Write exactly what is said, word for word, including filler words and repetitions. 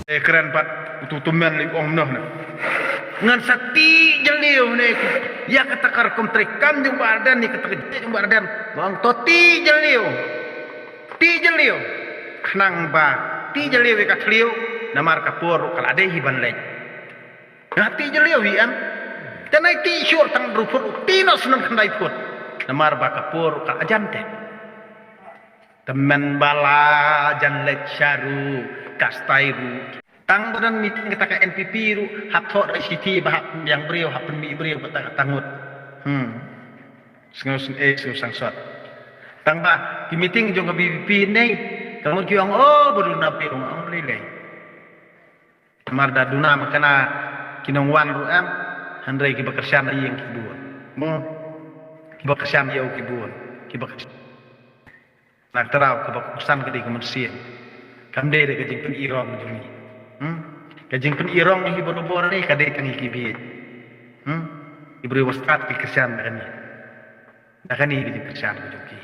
Eh, kren pat utu tumen li ong noh na. Ngan sa tih jylliew ne. Ïa kata ka rukom treikam jong Bah Ardent ne, kata ka jong Bah Ardent. Ba ong to tih jylliew. Tih jylliew. Khnang ba tih jylliew ïa ka thliew. Namar ka por ruh ka la dei hi ban leit. Nga tih jylliew hi em. Te nai tih shuh tang hynriew phut, tih noh snem khyndai phut. Namar ba ka por ruh ka la jan te. Tymmen ba la jan leit sha ruh, ka stai ruh. Tang ba don meeting kata ka N P P ruh, hap thoh da shithi ba hap pynbiang briew, hap pynmih briew kata ka tangut. Hmm. Sngew sngewsih, sngew sangsot. Tang ba ki meeting jong ka V P P ne, ka mut ki ong, oh, ba duna briew, ong lei lei. Namar da duna ma kane ki nongwan ruh em, hynrei kiba kyrshan ïing ki bun. Mo, kiba kyrshan ïew ki bun, kiba kyrshan. Na ka tyrwa kaba kongsan ka dei ka mynsiem. Kam dei da ka jingpyni rong jong ngi. Hmm? Ka jingpyni rong hi barabor ne ka dei tang ïa ki bieit. Hmm? Ki briew ba stad ki kyrshan da kane. Da kane ka jingkyrshan ka jong ki.